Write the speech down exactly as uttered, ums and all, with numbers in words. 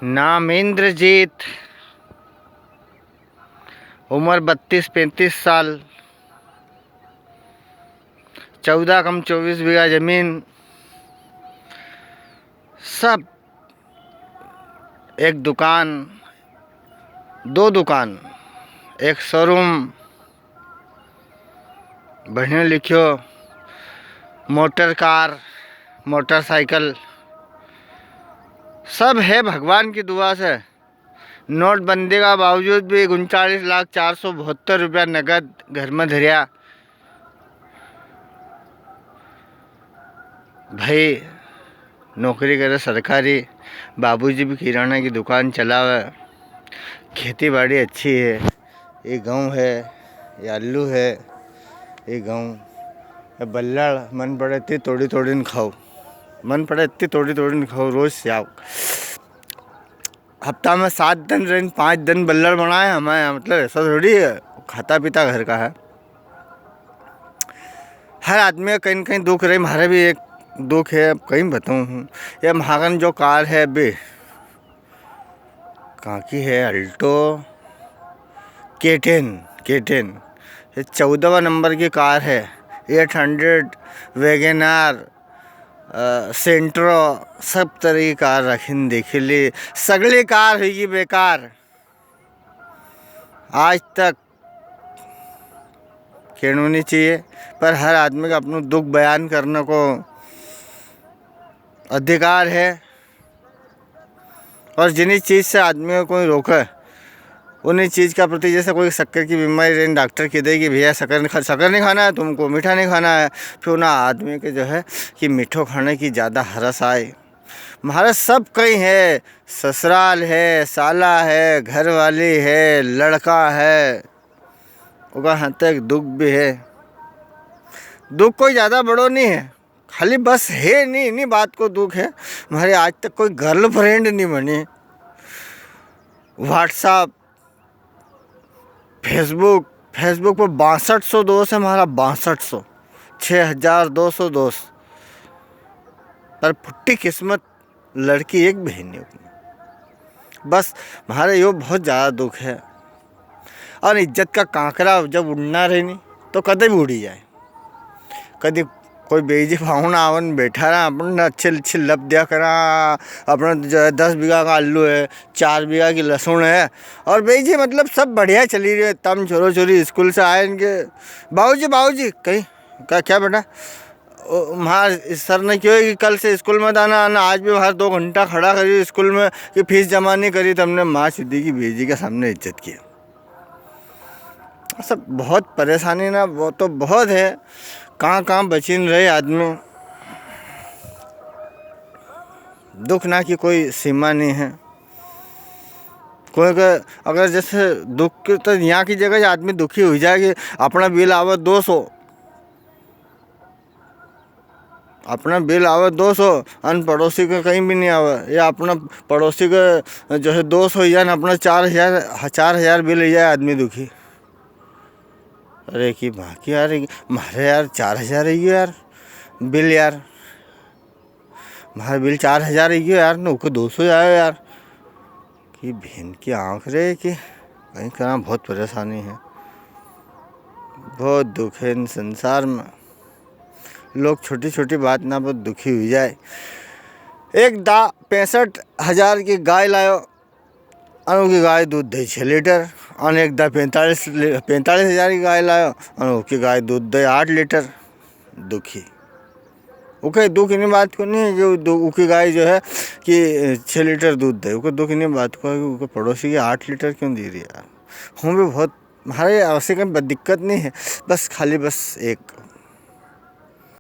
नाम इंद्रजीत, उम्र बत्तीस पैंतीस साल, चौदह कम चौबीस बीघा जमीन, सब एक दुकान, दो दुकान, एक शोरूम, बढ़िया लिखियो, मोटर कार, मोटरसाइकिल, सब है भगवान की दुआ से। नोटबंदी का बावजूद भी उनचालीस लाख चार सौ बहत्तर रुपया नगद घर में धरिया। भाई नौकरी करे सरकारी, बाबूजी भी किराना की दुकान चलावे, खेती बाड़ी अच्छी है, ये गेहूँ है, ये आलू है, ये गेहूँ, ये बल्लाड़ मन पड़े इतनी तोड़ी तोड़ी ने खाओ, मन पड़े इतनी तोड़ी तोड़ी ने खाओ, रोज से आओ। हफ्ता में सात दिन रही, पाँच दिन बल्लड़ बनाए हमारे यहाँ, मतलब ऐसा थोड़ी है, खाता पीता घर का है। हर आदमी का कहीं न कहीं दुख रही, म्हारे भी एक दुख है, अब कहीं बताऊँ हूँ। ये महागन जो कार है अभी, कहाँ की है? Alto, K ten, K ten, ये चौदहवा नंबर की कार है। Eight hundred, WagonR, अ, Santro, सब तरह की कार रखी न देखी ली, सगली कार हुई बेकार। आज तक कहणो नहीं चाहिए, पर हर आदमी का अपनो दुख बयान करने को अधिकार है। और जिनी चीज से आदमी को कोई रोके, उनी चीज का प्रति, जैसे कोई शक्कर की बीमारी रही, डॉक्टर कह दे कि भैया शक्कर नहीं खा-, शक्कर नहीं खाना है तुमको, मीठा नहीं खाना है, फिर उना आदमी के जो है कि मीठो खाने की ज़्यादा हरस आए। म्हारे सब कई है, ससुराल है, साला है, घरवाली है, लड़का है, उका हाथ एक दुख भी है। दुख कोई ज़्यादा बड़ो नहीं है, खाली बस है नहीं, इनी बात को दुख है। म्हारे आज तक कोई girlfriend नहीं बनी। WhatsApp, Facebook, Facebook पर बासठ सौ दोस्त है म्हारा, बासठ सौ, छः हज़ार दो सौ दोस्त, पर फुट्टी किस्मत, लड़की एक भी नहीं उसमें। बस म्हारे यो बहुत ज़्यादा दुख है। और इज्जत का कांकरा जब उड़ना रहे नी, तो कदे भी उड़ी जाए। कदी कोई बेजी पाहुणा आवन बैठा रहा, अपन अच्छे अच्छे लप दिया करा, अपना जो है दस बीघा का आलू है, चार बीघा की लहसुन है, और बेजी मतलब सब बढ़िया चली रही है। तम छोरो छोरी स्कूल से आए इनके, "बाबूजी, बाबूजी," कहीं, "क्या, क्या बेटा?" ओ, म्हार सर ने क्यो है कि कल से स्कूल मत आना, आना, आज भी बाहर दो घंटा खड़ा करियो स्कूल में कि फीस जमा नहीं करी तमने। माँ सीधी की बेजी के सामने इज्जत की। सब बहुत परेशानी ना, वो तो बहुत है, कहाँ कहाँ बची न रहे आदमी। दुख ना की कोई सीमा नहीं है। कोई का अगर जैसे दुख की, तो यहाँ की जगह आदमी दुखी हुई जाए कि अपना बिल आवे दो सौ, अपना बिल आवे दो सौ, अन पड़ोसी का कहीं भी नहीं आवे। या अपना पड़ोसी का जो है दो सौ या न अपना चार हज़ार, चार हज़ार बिल या आदमी दुखी। अरे की बाकी यार, म्हारे यार चार हज़ार ही यार बिल यार, म्हारे बिल चार हज़ार ही यार, न उके दो सौ आयो यार। कि बहन की आँख रे, कि कहीं करा बहुत परेशानी है, बहुत दुख है इन संसार में। लोग छोटी छोटी बात ना बहुत दुखी हुई जाए। एक दा पैंसठ हज़ार की गाय लायो, अन उकी गाय दूध दे छः लीटर। अन एक दा पैंतालीस, पैंतालीस हज़ार की गाय लायो, अन उकी गाय दूध दे आठ लीटर। दुखी। उके दुख इनी बात को नहीं है कि वो दु-, उकी गाय जो है कि छः लीटर दूध दे। उके दुख इनी बात को है कि उके पड़ोसी की आठ लीटर क्यों दे रही है यार। हूँ भी बहुत, म्हारे ऐसे कोई ब-, दिक्कत नहीं है, बस खाली बस एक